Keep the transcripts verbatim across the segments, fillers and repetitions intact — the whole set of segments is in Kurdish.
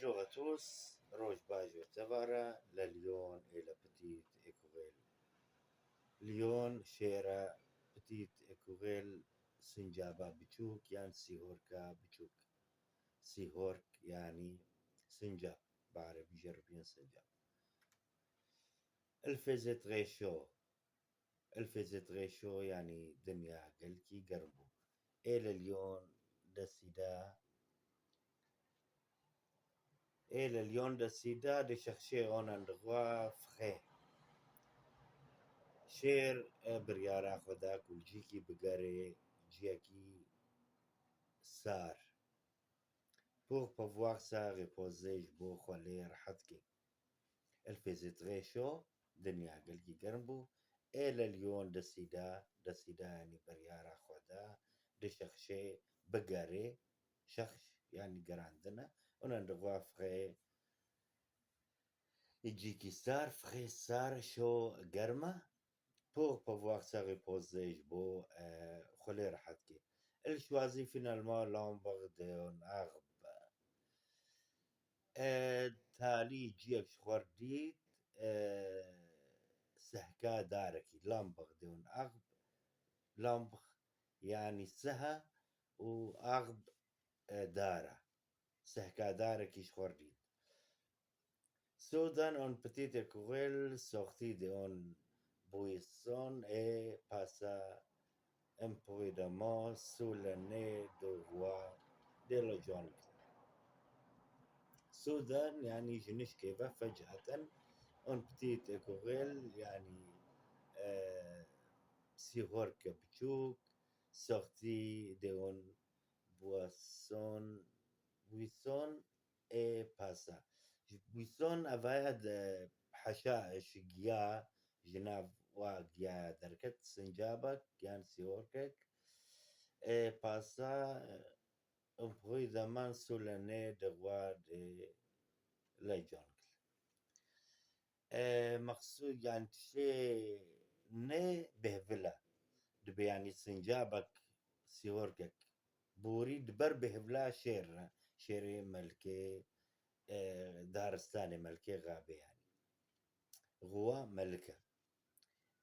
Bonjour à tous, roj baş ve tevara, le lion et la petite écureuil. Lion, şêra, petite écureuil, sincaba biçûk yan sîhorka biçûk. Sîhork yani sincab, bi erebî jî re bînin sincab. Il faisait très chaud. Il faisait très chaud, yani dinya gelkî germ bû. Et le lion décida, et le lion décida de chercher un endroit frais. Şêr, e, biryara xwe da ku li cîkî bigere, ciyekî sar. Pour pouvoir se reposer, ji bo xwe lê rehet ke. Il faisait très chaud, dinya gelkî germ bû. Et le lion décida, décida yani biryara xwe da, de chercher, bigere, cherche yani gerandine, un endroit frais, cîkî sar, frais, sar, chaud, germ e, pour pouvoir se reposer, ji bo, e, xwe lê rehet ke. Il choisit finalement l'ombre d'un arbre. E, talî ciyek ji xwe re dît, e, sehka darekî, l'ombre d'un arbre, l'ombre yani seha û arbre, e, dar e. Sehka darekî ji xwe re dît. Soudain, un petit écureuil sortit d'un buisson et passa imprudemment sous le nez du roi de la jungle. Soudain, yani ji nişkê ve fecaten, un petit écureuil, yani, e, sîhorke biçûk, sortit d'un buisson, buisson et passa. Ji buisson, evaya de heşa, ji giya, ji nav wa giya derket, sincabek yan sîhorkek. Et passa, e, imprudemment sous le nez du roi de la jungle. E, mexsûd, yani tiştê ne bêhvil e. Dibe, yani sincabek, sîhorkek borî di ber bêhvila şêr re. Şêrê melikê, e, daristanê, melikê xabê yani. Roi melik e.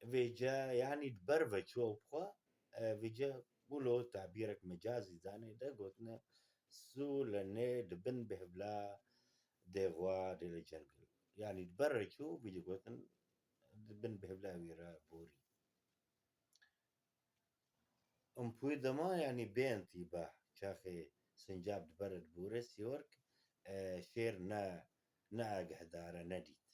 Vêce, yani di ber ve çû bi xwe, e, vêce wilo tabîrek mecazî zanê de gotine, sous le nez, di bin bêhvila du roi de la jungle. Yani di ber re çû, vêce gotin, di bin bêhvila wî re borî. Imprudemment, yani bêntîba, çaxê sincab di ber re dibore, sîhork, e, şêr ne, ne agehdar e, nedît.